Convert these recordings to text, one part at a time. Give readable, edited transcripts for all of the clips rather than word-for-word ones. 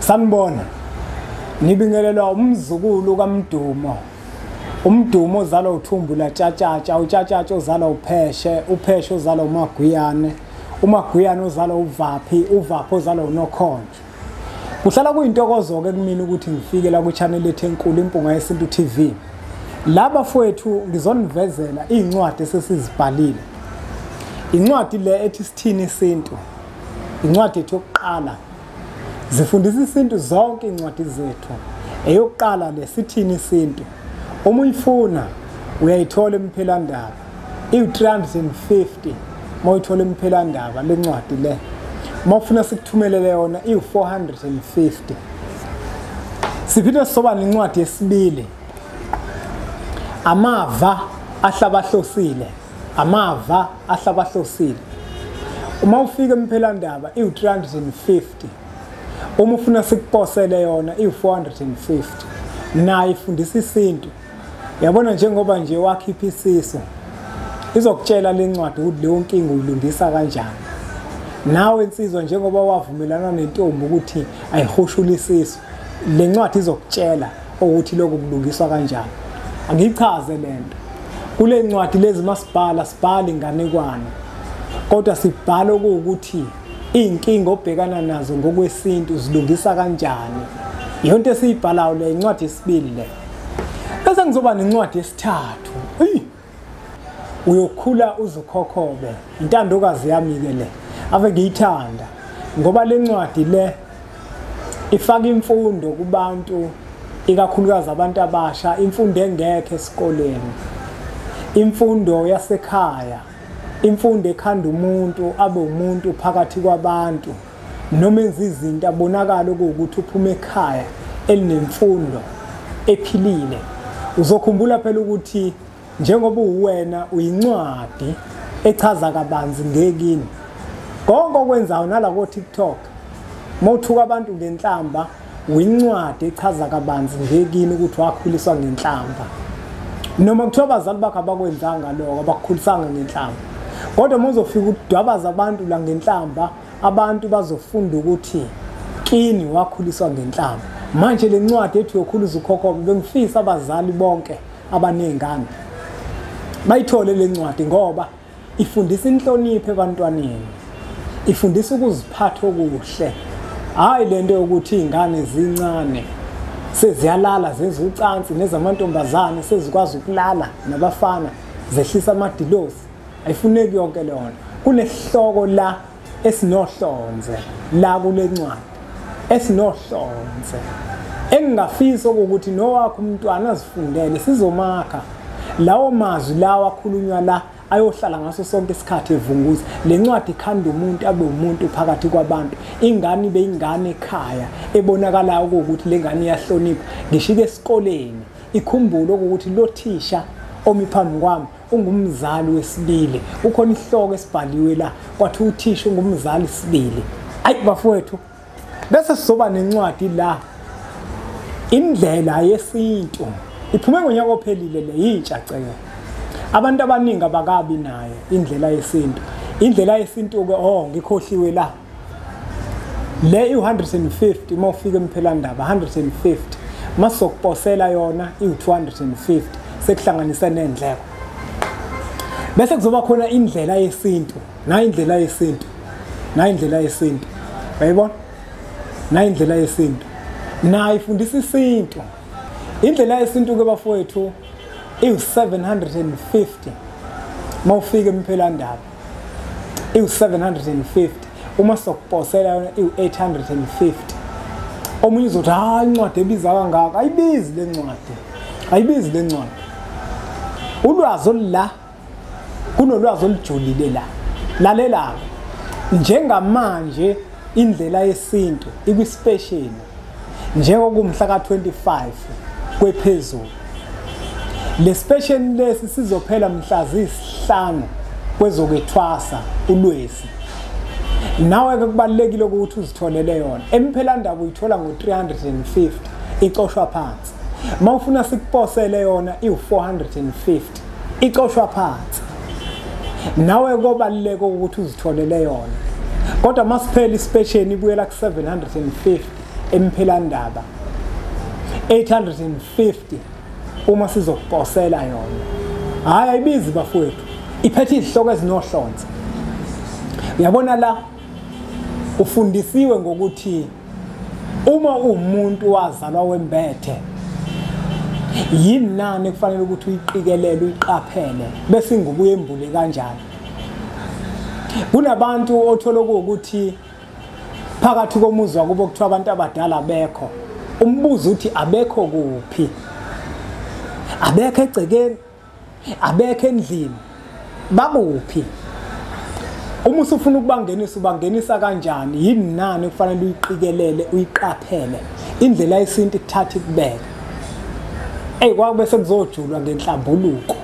Sanibona. Nibingelelwa umzukulu kaMdumo. Umdumo ozalwa uThumbu laTshatshatsha, uTshatshatsha ozalwa uPheshe, uPheshe ozalwa uMaguyane, uMaguyane ozalwa uVaphi, uVaphi ozalwa uNokhonje. Kuhlala kuyintokozo ke kumina ukuthi ngifike la ku-channel yethu enkulu Impunga Yesintu TV. Laba fowethu ngizonivezela iy'ncwadi esesizibhalile. Incwadi le ethi Sithini Isintu, incwadi yethu yokuqala. Zifundisa isintu zonke iy'ncwadi zethu. Eyokuqala le Sithini Isintu. Uma uyifuna uyayithola emphelandaba. Iwu-350 uma uyithola emphelandaba le ncwadi le. Uma ufuna sikuthumelele yona iwu-450. Siphinde sizoba nencwadi yesibili. Amava ahlabahlosile. Amava ahlabahlosile. Uma ufika emphelandaba iwu-350. Uma ufuna sikuposele yona iwu-450. Nayo ifundisa isintu. Yabona njengoba nje wakhipha isisu, izokutshela le ncwadi ukuthi leyo nkinga uyilungisa kanjani. Nawe insizwa njengoba wavumelana nentombi ukuthi ayihushule isisu, le ncwadi izokutshela ukuthi lokho kulungiswa kanjani. Angichaze lento. Kule ncwadi lezi masibhala sibhala inganekwane, kodwa sibhala okuwukuthi iy'nkinga obhekana nazo ngokwesintu zilungisa kanjani. Iyonto esiyibhalayo le incwadi yesibili le. Bese ngizoba nencwadi yesithathu. Uyokhula uzukhokhobe. Intandokazi yami ke le. Ave ngiyithanda ngoba le ncwadi le ifaka imfundo kubantu, ikakhulukazi abantu abasha, imfundo engekho esikoleni, imfundo yasekhaya, imfundo ekhanda umuntu abe umuntu phakathi kwabantu, noma enza izinto abonakala ukuthi uphuma ekhaya elinemfundo ephilile. Uzokhumbula phela ukuthi njengoba uwena uyincwadi echaza kabanzi ngekini. Konke okwenzayo nala ko TikTok, mawuthuka abantu ngenhlamba, uyincwadi echaza kabanzi ngekini ukuthi wakhuliswa ngenhlamba. Noma kuthiwa abazali bakho abakwenzanga lokho, abakukhulisanga ngenhlamba. Kodwa uma uzofika udwabaza abantu la ngenhlamba, abantu bazofunda ukuthi kini wakhuliswa ngenhlamba. Manje le ncwadi ethi Uyokhula Ukhokhobe, bengifisa abazali bonke abanezingane bayithole le ncwadi ngoba ifundisa inhlonipho ebantwaneni, ifundisa ukuziphatha okuhle. Hayi lento yokuthi izingane zincane seziyalala zenza ucansi, nezamantombazane sezikwazi ukulala nabafana zehlisa amadilosi. Ayifuneki yonke leyo nto. Kunesihloko la esinohlonze la kule ncwadi, esinohlonze engingafisa ukuthi nowakho umntwana azifundele. Sizomakha lawo mazwi lawa akhulunywa la ayohlala ngaso sonke isikhathi evunguza. Le ncwadi ikhanda umuntu abe umuntu phakathi kwabantu, ingane ibe ingane ekhaya ebonakalayo ukuthi le ngane iyahlonipha. Ngisho esikoleni ikhumbule ukuthi lo thisha omi phambi kwami ungumzali wesibili. Ukhona isihloko esibhaliwe la kwathi uthisha ungumzali sibili. Ayi bafowethu, bese sizoba nencwadi la Indlela Yesintu. Iphume ngonyaka ophelile le, yintsha ceke. Abantu abaningi abakabi nayo Indlela Yesintu. Indlela Yesintu ke, oh ngikhohliwe la. Le i-150 uma ufika emphelandaba 150, masizokuposela yona iwu-250 sekuhlanganise nendleko. Bese kuzoba khona Indlela Yesintu, na Indlela Yesintu, na Indlela Yesintu. Uyayibona? Na Indlela Yesintu. Nayo ifundisa isintu. Indlela Yesintu ke bafowethu iwu-750 uma ufika emphelandaba. Iwu-750 uma sokuposela yona iwu-850. Omunye uzothi hayi incwadi ebiza kangaka. Ayibizi le ncwadi, ayibizi le ncwadi. Ulwazi olula, kunolwazi olujulile la. Lalela, njengamanje Indlela Yesintu ikwispecial njengokumhla ka-25 kwephezulu. Le special lesi sizophela mhla ziyisihlanu kwezokwethwasa uLwezi. Nawe ke kubalulekile ukuthi uzitholele yona. Emphelandaba uyithola ngo-350 icoshwa phansi. Uma ufuna sikuposele yona iwu-450 icoshwa phansi. Nawe kobaluleka ukuthi uzitholele yona. Kodwa masiphela ispecial ibuyela ku-750 emphelandaba, 850 uma sizokuposela yona. Hhayi, ayibizi bafowethu, iphethe izihloko ezinohlonze. Uyabona la ufundisiwe ngokuthi uma umuntu wazalwa wembethe, yini nani kufanele ukuthi uyiqikelele, uyiqaphele, bese ingubo uyembule kanjani. Kunabantu othola ukuthi phakathi komuzi wakubo kuthiwa abantu abadala abekho. Umbuzo uthi abekho kuphi? Abekho egcekeni, abekho endlini, bakuphi? Uma usufuna ukubangenisa, ubangenisa kanjani? Yini nani kufanele uyiqikelele, uyiqaphele? Indlela yesintu ikuthatha ikubeke. Eyi, kwakube sekuzojulwa ngenhlambuluko,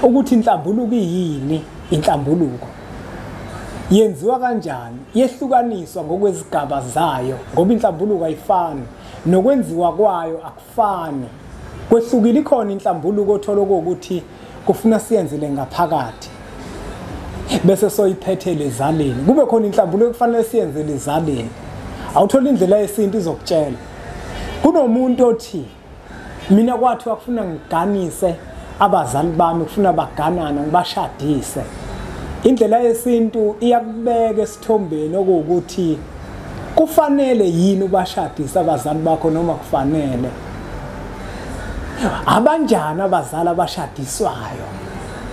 ukuthi inhlambuluko iyini? Inhlambuluko yenziwa kanjani? Yehlukaniswa ngokwezigaba zayo, ngoba inhlambuluko ayifani nokwenziwa kwayo akufani, kwehlukile. Ikhona inhlambuluko othola ukuthi kufuna siyenzele ngaphakathi bese soyiphethele ezaleni, kube khona inhlambuluko ekufanele siyenzele ezaleni. Awuthola indlela yesintu izokutshela. Kunomuntu othi mina kwathiwa kufuna ngiganise abazali bami, kufuna baganana ngibashadise. Indlela yesintu iyakubeka esithombeni okuwukuthi kufanele yini ubashadise abazali bakho noma kufanele. Abanjani abazali abashadiswayo?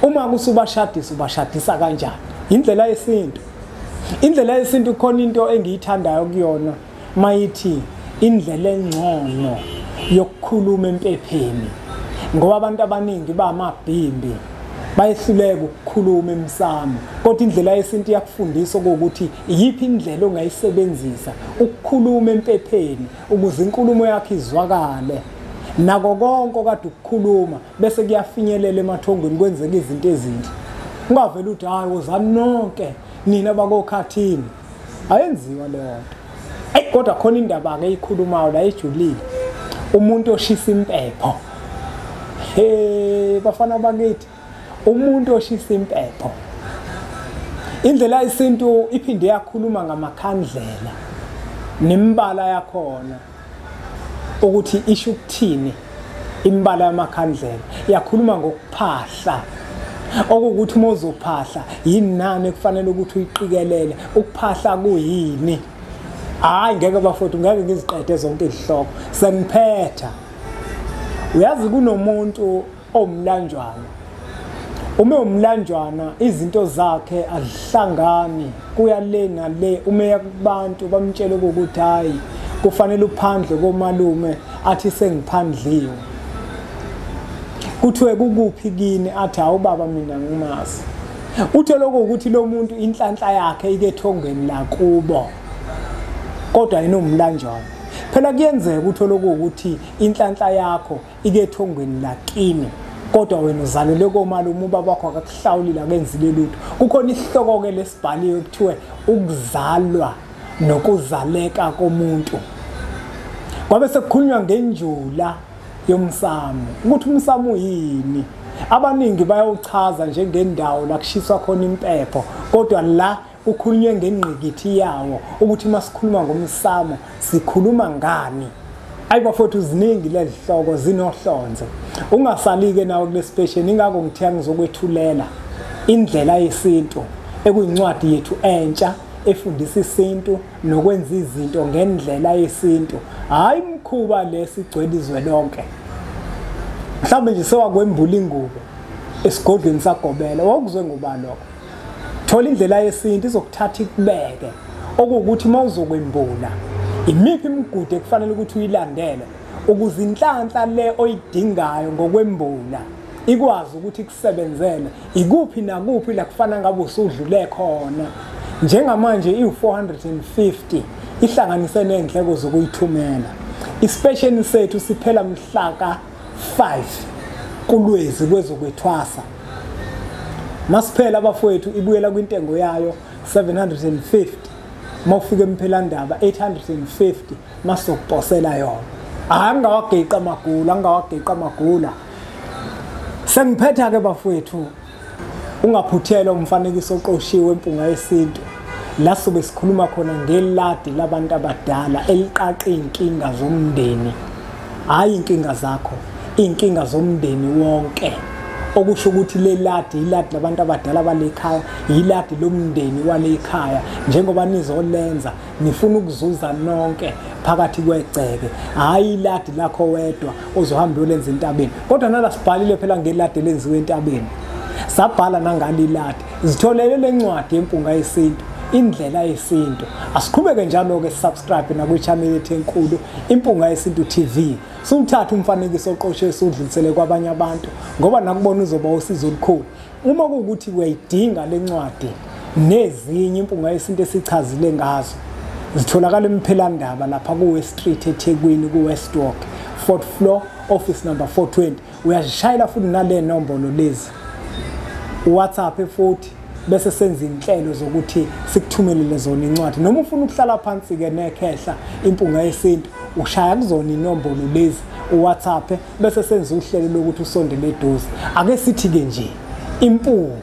Uma kusubashadisa, ubashadisa kanjani? Indlela yesintu. Indlela yesintu khona into engiyithandayo kuyona, mayithi indlela engcono yokukhuluma empepheni, ngoba abantu abaningi bamabhimbi bayehluleka ukukhuluma emsamo, kodwa indlela yesintu iyakufundisa ukuthi iyiphi indlela ongayisebenzisa ukukhuluma empepheni ukuze inkulumo yakho izwakale, nako konke okade ukukhuluma bese kuyafinyelela emathongweni, kwenzeka izinto ezinhle. Ungavele uthi hayi wozani nonke nina bakokhathini, ayenziwa leyo nto. Eyi, kodwa khona indaba-ke eyikhulumayo la ejulile, umuntu oshisa impepho. He bafana bakithi, umuntu oshisa impepho. Indlela yesintu iphinde yakhuluma ngamakhandlela nemibala yakhona, ukuthi isho ukuthini imibala yamakhandlela. Yakhuluma ngokuphahla, okuwukuthi uma uzophahla yini nani ekufanele ukuthi uyiqikelele, ukuphahla kuyini. Hhayi, ngeke bafowethu, ngeke ngiziqede zonke izihloko, sengiphetha. Uyazi kunomuntu owumlanjwana. Uma ewumlanjwana izinto zakhe azihlangani, kuya le nale. Uma eya kubantu bamtshele ukuthi hhayi kufanele uphandle komalume, athi sengiphandliwe. Kuthiwe kukuphi kini, athi hawu baba mina ngimazi. Uthe lokho ukuthi lo muntu inhlanhla yakhe ike ethongweni lakubo, kodwa yena umlanjwana. Phela kuyenzeka ukuthi lokho ukuthi inhlanhla yakho ike ethongweni lakini, kodwa wena uzalelwe komalume, ubaba wakho akakuhlawulile, akenzile lutho. Kukhona isihloko-ke lesibhaliwe kuthiwe ukuzalwa nokuzaleka komuntu. Kwabe sekukhulunywa ngenjula yomsamo, ukuthi umsamo uyini. Abaningi bayawuchaza njengendawo la kushiswa khona impepho, kodwa la kukhulunywe ngengqikithi yawo, ukuthi uma sikhuluma ngomsamo sikhuluma ngani. Ayi bafowethu, ziningi lezi hloko, zinohlonze. Ungasali-ke nawe kule sipesheni. Ingakho ngithiya ngizokwethulela indlela yesintu, ekuyincwadi yethu entsha efundisa isintu nokwenza izinto ngendlela yesintu, hhayi imikhuba lesigcwele izwe lonke. Mhlawumbe nje sewakwembula ingubo esigodlweni sagobela, wawukuzwe ngoba lokho. Thola indlela yesintu izokuthatha ikubeke, okuwukuthi uma uzokwembula imiphi imigudu ekufanele ukuthi uyilandele ukuze inhlanhla le oyidingayo ngokwembula ikwazi ukuthi ikusebenzele, ikuphi nakuphi la kufana ngabe usudlule khona. Njengamanje iwu-450 ihlanganise ney'ndleko zokuyithumela. Isipesheni sethu siphela mhla ka-5 kuLwezi kwezokwethwasa. Masiphela abafowethu ibuyela kwintengo yayo 750. Mawufika emphelandaba 850 masizokuposela yona. Hhayi, angingawageqi amagula, angingawageqi amagula. Sengiphetha-ke bafowethu, ungaphuthelwa umfanekiso oqoshiwe empunga yesintu. La sobe sikhuluma khona ngeladi labantu abadala eliqaqa iy'nkinga zomndeni. Hhayi iy'nkinga zakho, iy'nkinga zomndeni wonke. Okusho ukuthi leladi iladi labantu abadala balekhaya, iladi lomndeni walekhaya. Njengoba nizolenza nifuna ukuzuza nonke phakathi kwegceke, hhayi iladi lakho wedwa ozohamba uyolenza entabeni. Kodwa nala sibhalile phela ngeladi elenziwe entabeni, sabhala nangali iladi. Zitholele le ncwadi yeMpunga Yesintu, indlela yesintu. Asiqhubeke njalo-ke, subscribe nakwi-channel yethu enkulu Impunga Yesintu TV. Siwuthathe umfanekiso oqoshe siwudlulisele kwabanye abantu, ngoba nakubona uzoba usizo olukhulu. Uma kuwukuthi uyayidinga le ncwadi nezinye Impunga Yesintu esichazile ngazo, zitholakala eMphelandaba lapha ku-West Street eThekwini, ku-West Walk, 4th floor, office number 420. Uyazishayela futhi nale nombolo lezi, WhatsApp futhi, bese senza inhlelo zokuthi sikuthumelele zona incwadi. Noma ufuna ukuhlala phansi-ke nekhehla Impunga Yesintu, ushaya kuzona inombolo lezi, uWhatsApp, bese senza uhlelo lokuthi usondele eduze. Ake sithi-ke nje impunga.